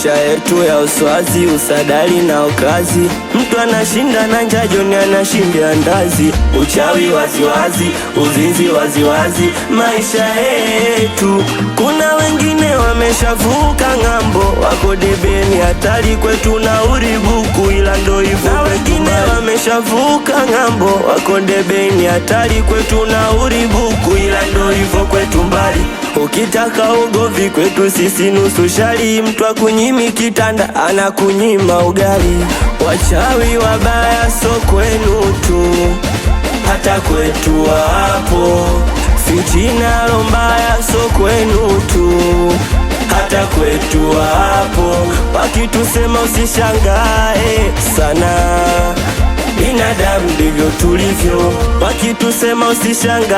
Maisha yetu ya uswazi, usadali na ukazi. Mtu anashinda na njaa, jioni anashindia ndazi. Uchawi waziwazi, uzinzi waziwazi, maisha yetu. Kuna wengine wameshavuka ng'ambo, wako debeni, hatari kwetu na uribuku, ila ndo hivyo. Na wengine wameshavuka ng'ambo, wako debeni, hatari kwetu na uribuku, ila ndo hivyo kwetu mbali. Ukitaka ugovi kwetu sisi nusu shari, mtu akunyimi kitanda anakunyima ugali. Wachawi wabaya so kwenu tu, hata kwetu wapo. Fitina lombaya so kwenu tu, hata kwetu wapo. Wakitusema usishangae sana, binadamu ndivyo tulivyo. Wakitusema usishangae.